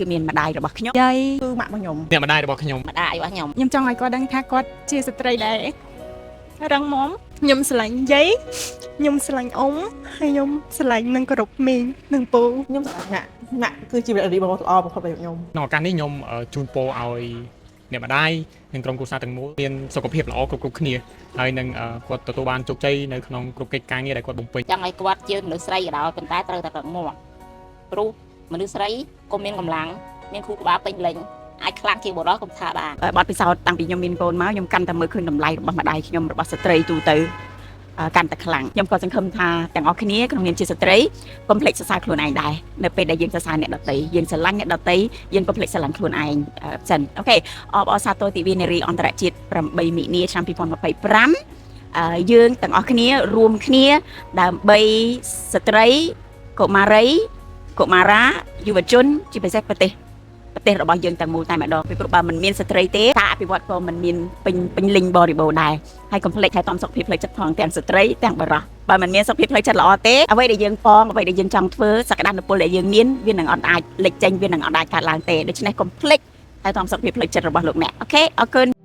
គឺមានម្ដាយរបស់ខ្ញុំ យាយ គឺម៉ាក់របស់ខ្ញុំ អ្នកម្ដាយរបស់ខ្ញុំ ម្ដាយរបស់ខ្ញុំ ខ្ញុំចង់ឲ្យគាត់ដឹងថាគាត់ជាស្ត្រីដែលរឹងមាំខ្ញុំស្រឡាញ់យាយខ្ញុំស្រឡាញ់អ៊ំហើយខ្ញុំស្រឡាញ់និងគោរពមីងនិងពូ ខ្ញុំស្រឡាញ់ម៉ាក់ម៉ាក់គឺជាវីរៈរបស់ល្អបំផុតរបស់ខ្ញុំ ក្នុងឱកាសនេះខ្ញុំជូនពរឲ្យអ្នកម្ដាយនិងក្រុមគ្រួសារទាំងមូលមានសុខភាពល្អគ្រប់ៗគ្នាហើយនឹងគាត់ទទួលបានជោគជ័យនៅក្នុងគ្រប់កិច្ចការងារដែលគាត់បំពេញ ចង់ឲ្យគាត់ជាមនុស្សស្រីក៏ដោយប៉ុន្តែត្រូវតែរឹងមាំព្រោះមនុស្សស្រីក៏មានកម្លាំងមានខួរក្បាលពេញលេញអាចខ្លាំងជាងបុរសកុំថាបាន បទពិសោធន៍តាំងពីខ្ញុំមានកូនមកខ្ញុំកាន់តែមើលឃើញតម្លៃរបស់ម្ដាយខ្ញុំរបស់ស្ត្រីទូទៅកាន់តែខ្លាំងខ្ញុំក៏សង្ឃឹមថាទាំងអស់គ្នាក្នុងនាមជាស្ត្រីកុំភ្លេចសរសើរខ្លួនឯងដែរនៅពេលដែលយើងសរសើរអ្នកដទៃយើងស្រឡាញ់អ្នកដទៃយើងកុំភ្លេចស្រឡាញ់ខ្លួនឯងសិន okay អបអរសាទរទិវានារីអន្តរជាតិ8មិនិនាឆ្នាំ2025យើងទាំងអស់គ្នារួមគ្នាដើម្បីស្ត្រីកុមារីកុមារាយុវជនជាពិសេសប្រទេសរបស់យើងទាំងមូលតែម្ដងពីព្រោះបើមិនមានស្ត្រីទេការអភិវឌ្ឍក៏មិនមានពេញពេញលេញបរិបូរណ៍ដែរហើយកុំភ្លេចថែទាំសុខភាពផ្លូវចិត្តផងទាំងស្ត្រីទាំងបុរសបើមិនមានសុខភាពផ្លូវចិត្តល្អទេអ្វីដែលយើងប៉ងអ្វីដែលយើងចង់ធ្វើសក្តានុពលដែលយើងមានវានឹងអត់អាចលេចចេញវានឹងអត់អាចកើតឡើងទេដូច្នេះកុំភ្លេចថែទាំសុខភាពផ្លូវចិត្តរបស់លោកអ្នក okay អរគុណ។